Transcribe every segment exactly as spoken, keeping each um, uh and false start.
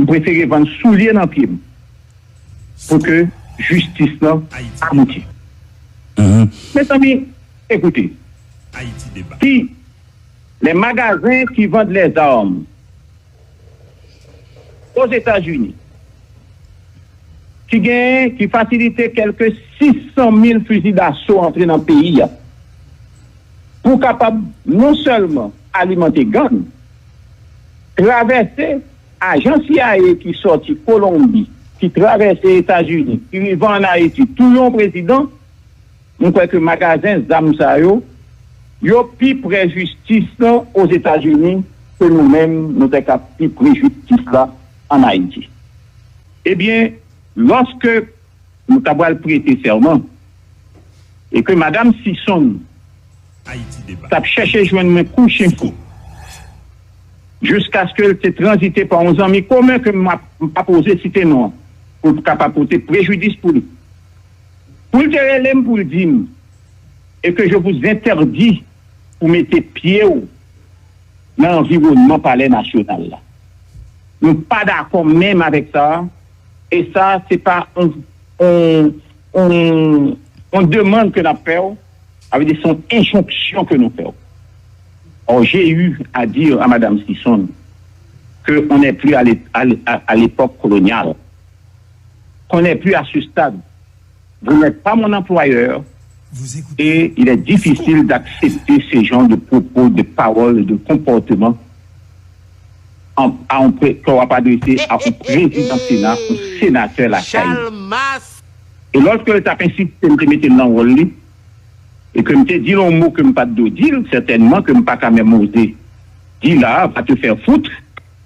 prefere vann soulye nan pye m pou ke jistis lan abouti. Mezanmi, ekoute, si les magasins qui vendent les armes aux États-Unis, ki genyen, ki fasilite kèlke sis san mil fizi daso antre nan peyi a, pou kapab non sèlman alimante gang, travèse ajan C I A ki sòti Kolonbi, ki travèse Etazini, ki rive ann Ayiti, touye yon prezidan, m kwè ke magazen zam sa yo, yo pi pre jistis lan Ozetazini ke nou menm, nou te ka pi pre jistis la ann Ayiti. Ebyen, lòske nou ta pral prete sèman, e ke Madam Sison t ap chèche jwenn mwen kou chen fou, jiskaske l te tranzite pa yon zanmi komen ke m ap, m p ap oze site non an, pou l pa pote prejidis pou li. Pou l te rele m, pou l di m, e ke je vous interdis pou mete pye w nan anviwònman Palè Nasyonal la. Nou pa dakò menm avèk sa, e sa, se pa yon, yon, yon, yon demann ke n ap fè w, sa vle di se yon enjonksyon ke nou fè w. Or, j'ai eu à dire à Madame Sison que on n'est plus à l'é-, à l'é-, à, à l'époque coloniale, qu'on n'est plus à ce stade. Vous n'êtes pas mon employeur et il est difficile d'accepter ce genre de propos, de paroles, de comportement en, à un pré-, que w ap adrese a un président Sénat, un sénateur lakay. E lòske l t ap ensiste, m te mete l nan wòl li, e ke m te di l yon mo ke m pa t dwe di l, sètènman ke m pa ka menm oze di la, va te faire foutre,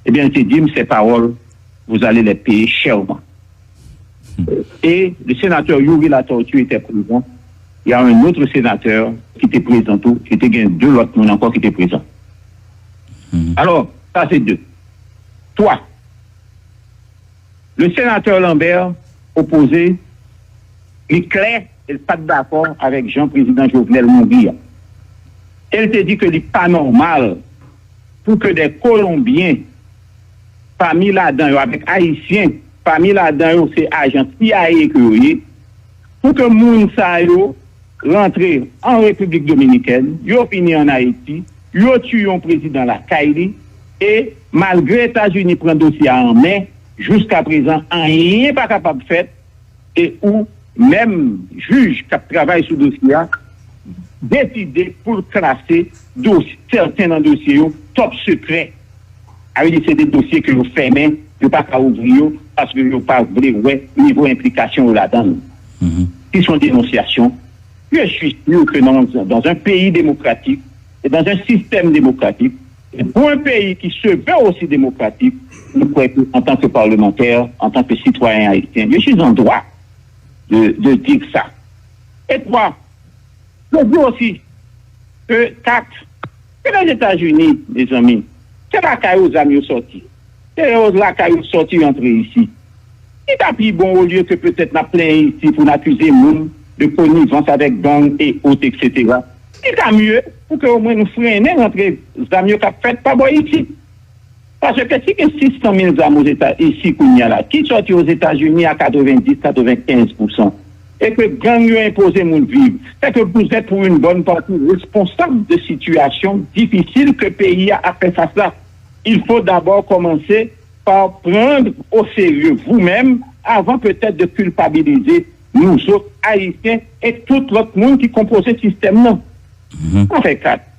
ebyen, l te di m, ces paroles, vous allez les payer chèrement. Et le sénateur Youri Latortue était présent. Il y a un autre sénateur ki te prezan tou, e te gen de lòt moun ankò ki te prezan. Alò, sa se de. Twa, le sénateur Lambert opoze, li klè, e l pa t dakò avèk jan prezidan Jovenel mouri a. E l te di ke li pa nòmal pou ke de Kolonbyen, pami ladan yo, avèk Ayisyen, pami ladan yo, se ajan C I A ke yo ye, pou ke moun sa yo rantre an Repiblik Dominikèn, yo vini ann Ayiti, yo tiye yon prezidan lakay li, e malgre Etazini pran dosye a an men, jiskaprezan, anyen pa kapab fèt, e ou menm jij k ap travay sou dosye a deside pou l klase dosye, sèten nan dosye yo top secret. Sa vle di se de dosye ke yo fèmen, yo pa ka ouvri yo, paske yo pa vle wè nivo enplikasyon yo ladan l. Si se yon denonsyasyon, je suis sûr que dans, dans un pays démocratique et dans un système démocratique, et pour un pays qui se veut aussi démocratique, je crois que, en tant que parlementaire, en tant que citoyen haïtien, je suis en droit de, de dire ça. Et trois, je dis aussi que, quatre, que les États-Unis, mes amis, se lakay ou zam yo sòti. Se yo lakay yo sòti antre isi. Li ta pi bon, olye ke petèt n ap plenyen isi pou n akize moun de konivans avèk gang e ot, et cetera. Li ta mye pou ke omwen nou frennen rantre zam yo k ap fèt pa bò isi. Paske si gen sis san mil zam Ozeta-, isi kounye a la, ki sòti Ozetazini a katrevenndis, katrevenkenz pousan, e ke gang yo enpoze moun viv, c'est que vous êtes pour une bonne partie responsable de situation difficile que peyi a ap fè fas la. Il faut d'abord commencer par prendre au sérieux vous-même avant peut-être de culpabiliser nous autres Haïtiens et tout lòt moun ki konpoze sistèm nan. Sa fè kat.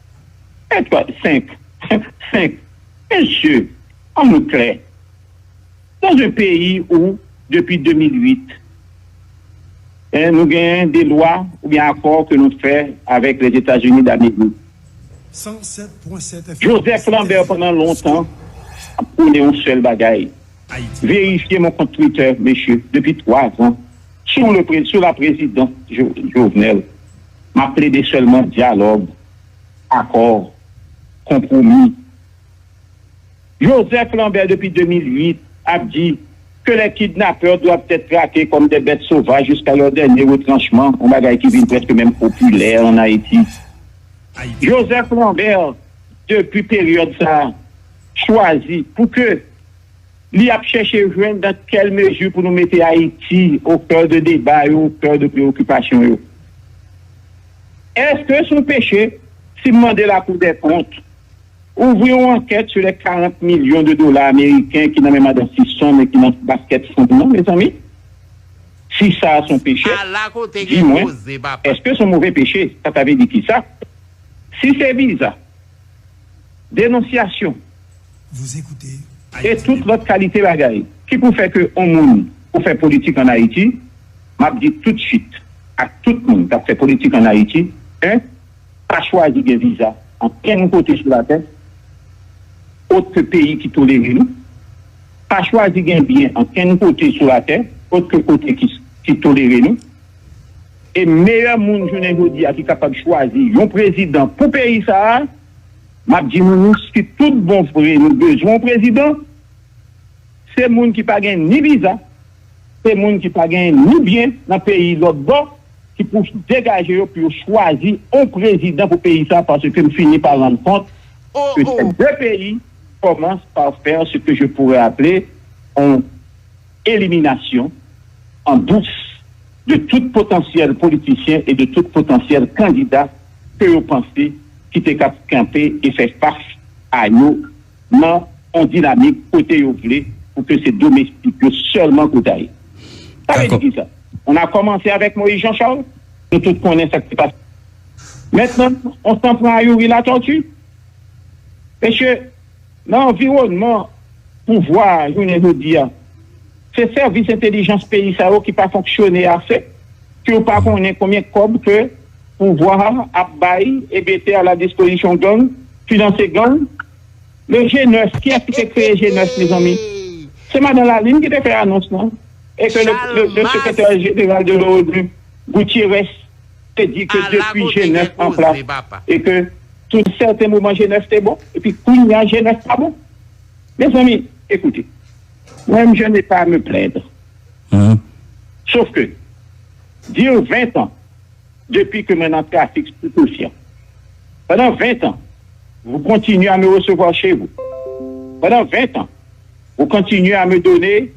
Fè twa, senk. Senk. Mesye, ann nou klè. Dans un pays où, depuis deux mille huit, hein, nou genyen de lwa oubyen akò ke nou fè avèk les États-Unis d'Amérique. Joseph Lambert, pandan lontan, ap pwone yon sèl bagay. Verifye mon kont Twitter, mesye, depi twa zan, sou le pré-, sou la présidence Jo-, Jovenel, m ap plede sèlman dyalòg, akò, konpwomi. Joseph Lambert, depi de mil uit, ap di que les kidnappeurs doivent être traqués comme des bêtes sauvages jusqu'à leur dernier retranchement, yon bagay ki vin prèske menm popilè ann Ayiti. Joseph Lambert, depi peryòd sa a, chwazi pou ke Li ap chèche jwenn dans quelle mesure pou nou mete Ayiti au cœur de débat yo, au cœur de préoccupation yo. Èske se yon peche si m mande Lakou dè Kont ouvri yon ankèt sou lè karant milyon de dola ameriken ki nan men madan Sison e ki nan baskèt Trump nan, mezanmi? Si sa se yon peche, di mwen, èske se yon move peche? Sa ta vle di ki sa? Si se viza, denonsyasyon, e tout lòt kalite bagay ki pou fè ke yon moun pou fè politik ann Ayiti, m ap di toutswit ak tout moun k ap fè politik ann Ayiti, en, pa chwazi gen viza ankenn kote sou latè, ot ke peyi ki tolere nou, pa chwazi gen byen ankenn kote sou latè, ot ke kote ki, ki tolere nou. E meyè moun jounen jodi a ki kapab chwazi yon prezidan pou peyi sa a, m ap di nou, nou, si tout bon vre nou bezwen yon prezidan, se moun ki pa gen ni viza, se moun ki pa gen ni byen nan peyi lòt bò, ki pou degaje yo pou yo chwazi yon prezidan pou peyi sa, paske m fini pa rann kont ke ces deux pays commencent par faire ce que je pourrais appeler une élimination en douce de tout potentiel politicien et de tout potentiel candidat ke yo panse ki te kap kanpe e fè fas a yo nan yon dinamik kote yo vle pou ke se domestik yo sèlman k ou ta ye. Sa vle di ki sa? On a commencé avec Moïse Jean Charles, nou tout konnen sa k te pase. Mentnan, on s'en prend à Youri Latortue. Mesye, nan anviwònman pouvwa a jounen jodi a, se sèvis entèlijans peyi sa yo ki pa fonksyone ase, ke yo pa konnen konbyen kòb ke pouvwa a ap bay e mete a la dispozisyon gang, finanse gang. Le G neuf, kiyès ki te kreye G neuf, mezanmi? Se madan Lalin ki te fè anons lan. E ke le, le, le sekretè jeneral de l'onu, Gutierrez, te di ke depi G neuf an plas, e ke tout sèten moman G neuf te bon, epi kounye a G neuf pa bon. Mezanmi, écoutez, moi-même, je n'ai pas à me plaindre. Sauf que, dire vingt ans, depuis que maintenant trafic stupéfiant. Pendant vingt ans, vous continuez à me recevoir chez vous. Pendant vingt ans, vous continuez à me donner,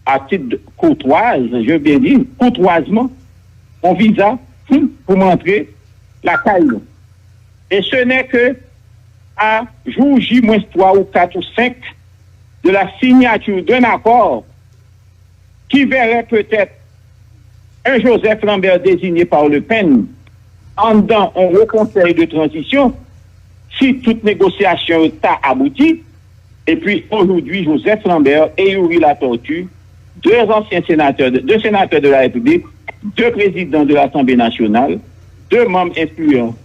à titre de courtoise, je veux bien dire, courtoisement, mon visa, hmm, pour m'entrer la caille. Et ce n'est que à jour J moins trois ou quatre ou cinq de la signature d'un accord qui verrait peut-être un Joseph Lambert désigné par Le Pen anndan yon wo konsèy de tranzisyon, si tout negosyasyon yo ta abouti, epi aujourd'hui Joseph Lambert et Youri Latortue, deux anciens sénateurs, de, deux sénateurs de la République, deux présidents de l'Assemblée nationale, deux membres influents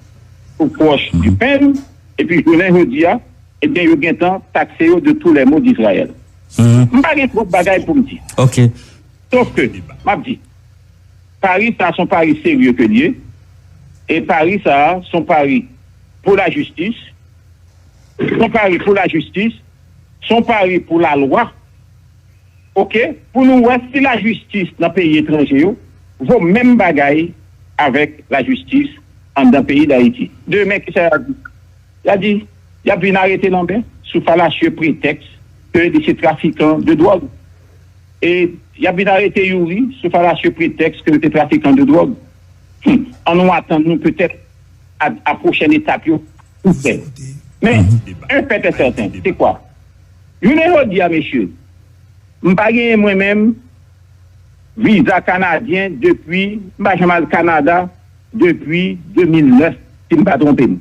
ou proches du Pen, epi jounen jodi a, ebyen, yo gentan takse yo de tous les maux d'Israël. M pa gen twòp bagay pou m di. Sof ke, m ap di, pari sa a se yon pari serye ke l ye, e pari sa a se yon pari pou lajistis, se yon pari pou lajistis, se yon pari pou lalwa, oke, pou nou wè si lajistis nan peyi etranje yo vo menm bagay avèk lajistis anndan peyi Dayiti. Demen, kisa y ap di? Y a di, y ap vin arete Lanbè sou falasye pretèks ke li se trafikan de dwòg. E y ap vin arete Youri sou falasye pretèks ke li te trafikan de dwòg. Hmm. Ann nou atann nou petèt a, a pwochèn etap yo pou fè. Men, un fait est certain, se kwa? Jounen jodi a, mesye, m pa genyen mwen menm viza kanadyen depi, m pa janm al Kanada depi de mil nèf, si m pa twonpe m.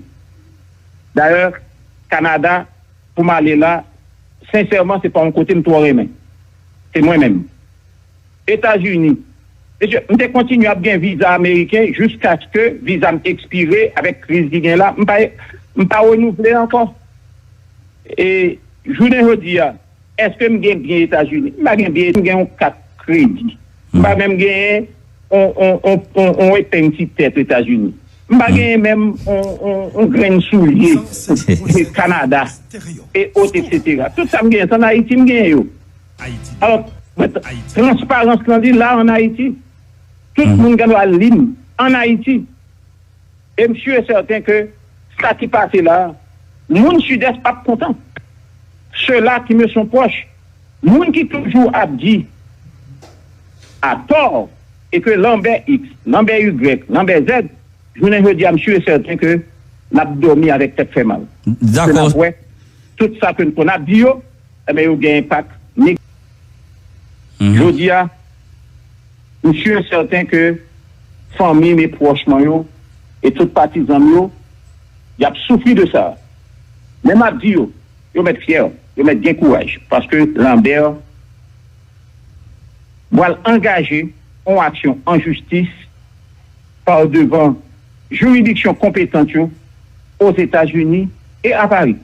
Dayè, Kanada, pou m ale la, sensèman, se pa yon kote m twò renmen. Se mwen menm. Etazini. Mesye, m te kontinye ap gen viza ameriken jiskaske viza m ekspire avèk kriz ki gen la. M pa, m pa renouvle ankò. E jounen jodi a, èske m gen byen Etazini? M pa gen byen, m gen yon kat kredi. M pa menm genyen yon, yon, yon, yon, yon epeng ti tèt Etazini. M pa genyen menm yon, yon, yon grenn soulye Kanada, e ot, etsetera. Tout sa m genyen, se ann Ayiti m genyen yo. Alò, transparans lan li la ann Ayiti. Tout moun gen dwa li m ann Ayiti. E m si e sèten ke sa ki pase la a, moun Sidès p ap kontan. Sila ki me son pwòch, Moun ki toujou ap di atò e ke Lanbè X, Lanbè Y, Lanbè Z, jounen jodi a, m si e sèten ke n ap dòmi avèk tèt fè mal. Ke n ap wè tout sa ke n konn ap di yo, enben, yo gen enpak neg- Jodi a, m si e sèten ke fanmi m e pwòch mwen yo e tout patizan m yo, y ap soufri de sa. Men m ap di yo, yo mèt fyè, yo mèt gen kouraj, paske Lanbè pral angaje yon aksyon an jistis pa devan jiridiksyon konpetant yo Ozetazini e a Pari.